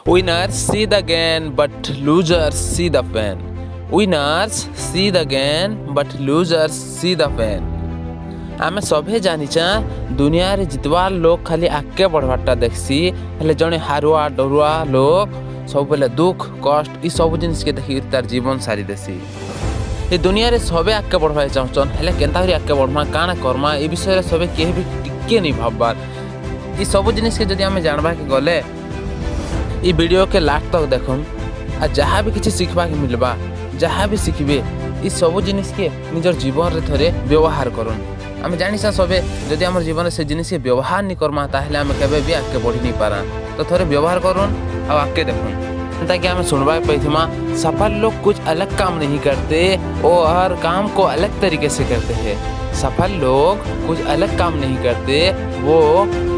Winners see the gain, but losers see the pain. Winners see the gain, but losers see the pain. ଆମେ ସଭେ ଜାନିଛେଁ, ଦୁନିଆରେ ଜିତବାର୍ ଲୋକ୍ ଖାଲି ଆଗ୍କେ ବଢ଼ବାର୍ଟା ଦେଖ୍ସି। ହେଲେ ଜଣେ ହାରୁଆ ଡରୁଆ ଲୋକ୍ ସବୁବେଲେ ଦୁଃଖ କଷ୍ଟ ଇ ସବୁ ଜିନିଷ୍କେ ଦେଖିକରି ତାର୍ ଜୀବନ ସାରି ଦେସି। ଏ ଦୁନିଆରେ ସବେ ଆଗ୍କେ ବଢ଼ବାକେ ଚାହୁଁଛନ୍, ହେଲେ କେନ୍ତା କରି ଆଗ୍କେ ବଢ଼ମା, କାଣା କର୍ମା, ଏ ବିଷୟରେ ସବେ କେହି ବି ଟିକେ ନି ଭାବବାର୍। ଇ ସବୁ ଜିନିଷ୍କେ ଯଦି ଆମେ ଜାଣବାକେ ଗଲେ ଇ ଭିଡ଼ିଓକେ ଲାଷ୍ଟ ତକ୍ ଦେଖୁନ୍ ଆର୍ ଯାହା ବି କିଛି ଶିଖବାକେ ମିଲବା, ଯାହା ବି ଶିଖିବେ, ଇ ସବୁ ଜିନିଷ୍କେ ନିଜର ଜୀବନରେ ଥରେ ବ୍ୟବହାର କରୁନ୍। ଆମେ ଜାଣିଛା ସବେ, ଯଦି ଆମର ଜୀବନରେ ସେ ଜିନିଷ୍କେ ବ୍ୟବହାର ନି କର୍ମା, ତାହେଲେ ଆମେ କେବେ ବି ଆଗ୍କେ ବଢ଼ି ନି ପାରା। ତ ଥରେ ବ୍ୟବହାର କରୁନ୍ ଆଉ ଆଗ୍କେ ଦେଖୁନ୍। ଯେନ୍ତା କି ଆମେ ଶୁଣବାକେ ପାଇଥିମା, सफल लोग कुछ अलग काम नहीं करते, वो हर काम को अलग तरीके से करते हैं। सफल लोग कुछ अलग काम नहीं करते, वो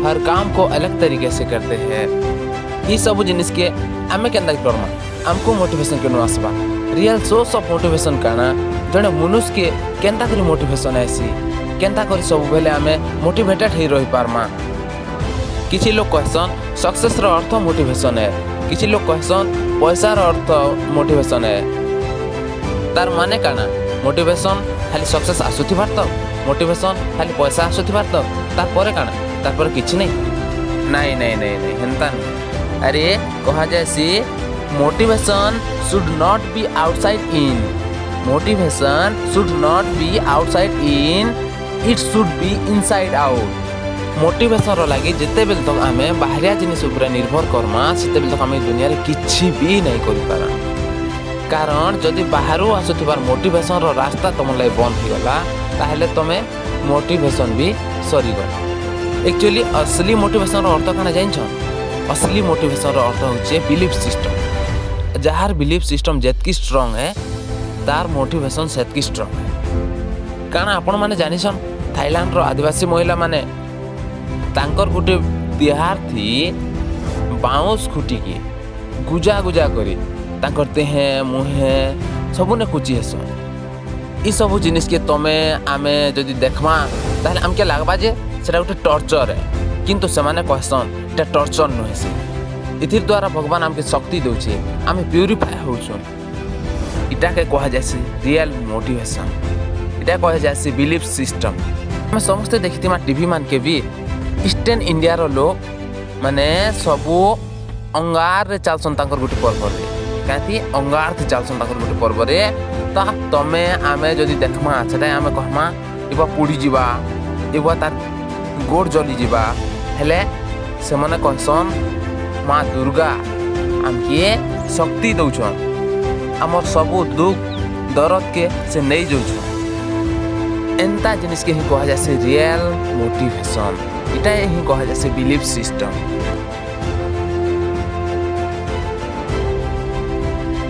हर काम को अलग तरीके से करते हैं। ଇ ସବୁ ଜିନିଷ୍କେ ଆମେ କେନ୍ତା କର୍ମା? ଆମକୁ ମୋଟିଭେସନ୍ କେନୁ ଆସ୍ବା? ରିଏଲ୍ ସୋର୍ସ ଅଫ୍ ମୋଟିଭେସନ୍ କାଣା? ଜଣେ ମନୁଷ୍କେ କେନ୍ତା କରି ମୋଟିଭେସନ୍ ଆଏସି? କେନ୍ତା କରି ସବୁବେଲେ ଆମେ ମୋଟିଭେଟେଡ୍ ହେଇ ରହିପାର୍ମା? କିଛି ଲୋକ କହେସନ୍, ସକ୍ସେସ୍ର ଅର୍ଥ ମୋଟିଭେସନ୍ ଏ। କିଛି ଲୋକ କହେସନ୍, ପଇସାର ଅର୍ଥ ମୋଟିଭେସନ୍ ଏ। ତାର ମାନେ କାଣା? ମୋଟିଭେସନ୍ ଖାଲି ସକ୍ସେସ୍ ଆସୁଥିବାର ତ? ମୋଟିଭେସନ୍ ଖାଲି ପଇସା ଆସୁଥିବାର ତ? ତାରପରେ କାଣା? ତାରପରେ କିଛି ନାଇଁ? ନାଇଁ ନାଇଁ ନାଇଁ ନାଇଁ, ହେନ୍ତା ନୁହେଁ। ଆରେ କୁହାଯାଏସି, motivation should not be outside in. Motivation should not be outside in, it should be inside out. ମୋଟିଭେସନ୍ର ଲାଗି ଯେତେବେଲେ ତକ୍ ଆମେ ବାହାରିଆ ଜିନିଷ ଉପରେ ନିର୍ଭର କର୍ମା, ସେତେବେଲେ ତକ୍ ଆମେ ଦୁନିଆରେ କିଛି ବି ନାଇଁ କରିପାରା। କାରଣ ଯଦି ବାହାରୁ ଆସୁଥିବାର ମୋଟିଭେସନ୍ର ରାସ୍ତା ତମର ଲାଗି ବନ୍ଦ ହେଇଗଲା, ତାହେଲେ ତମେ ମୋଟିଭେସନ୍ ବି ସରିଗଲା। ଆକ୍ଚୁଆଲି ଅସଲି ମୋଟିଭେସନ୍ର ଅର୍ଥ କାଣା ଜାଣିଛ? ଅସଲି ମୋଟିଭେସନ୍ର ଅର୍ଥ ହେଉଛି ବିଲିଫ୍ ସିଷ୍ଟମ୍। ଯାହାର ବିଲିଫ୍ ସିଷ୍ଟମ୍ ଯେତ୍କି ଷ୍ଟ୍ରଙ୍ଗ ହେ, ତାର ମୋଟିଭେସନ୍ ସେତ୍କି ଷ୍ଟ୍ରଙ୍ଗ ହେ। କାଣା ଆପଣମାନେ ଜାଣିଛନ୍, ଥାଇଲାଣ୍ଡର ଆଦିବାସୀ ମହିଳାମାନେ ତାଙ୍କର ଗୋଟେ ତିହାର ଥି ବାଉଁଶ ଖୁଟିକି ଗୁଜା ଗୁଜା କରି ତାଙ୍କର ଦେହେଁ ମୁହେଁ ସବୁନେ କୁଚି ହେସନ୍। ଇ ସବୁ ଜିନିଷ୍କେ ତମେ ଆମେ ଯଦି ଦେଖ୍ମା, ତାହେଲେ ଆମକେ ଲାଗ୍ବା ଯେ ସେଟା ଗୋଟେ ଟର୍ଚର୍ ଏ। କିନ୍ତୁ ସେମାନେ କହେସନ୍, ଏଟା ଟର୍ଚର୍ ନୁହେଁ ସେ, ଏଥିର୍ ଦ୍ୱାରା ଭଗବାନ ଆମକେ ଶକ୍ତି ଦଉଛେ, ଆମେ ପ୍ୟୁରିଫାଏ ହଉଛୁଁ। ଇଟାକେ କୁହାଯାଏସି ରିଏଲ୍ ମୋଟିଭେସନ୍, ଇଟା କୁହାଯାଏସି ବିଲିଫ୍ ସିଷ୍ଟମ୍। ଆମେ ସମସ୍ତେ ଦେଖିଥିମା, ଟିଭି ମାନକେ ବି ଇଷ୍ଟର୍ନ ଇଣ୍ଡିଆର ଲୋକ ମାନେ ସବୁ ଅଙ୍ଗାରରେ ଚାଲସନ୍ ତାଙ୍କର ଗୋଟେ ପର୍ବରେ। କାହିଁକି ଅଙ୍ଗାରଥି ଚାଲସନ୍ ତାଙ୍କର ଗୋଟେ ପର୍ବରେ? ତ ତମେ ଆମେ ଯଦି ଦେଖ୍ମା, ସେଟା ଆମେ କହମା, ଇବା ପୋଡ଼ିଯିବା, ଇବା ତାର ଗୋଡ଼ ଜଲିଯିବା। ହେଲେ ସେମାନେ କହେସନ୍, ମା ଦୁର୍ଗା ଆମକେ ଶକ୍ତି ଦଉଛନ୍, ଆମର୍ ସବୁ ଦୁଃଖ ଦରଦକେ ସେ ନେଇ ଯାଉଛନ୍। ଏନ୍ତା ଜିନିଷ୍କେ ହିଁ କୁହାଯାଏସି ରିଏଲ୍ ମୋଟିଭେସନ୍, ଇଟା ହିଁ କୁହାଯାଏସି ବିଲିଫ୍ ସିଷ୍ଟମ୍।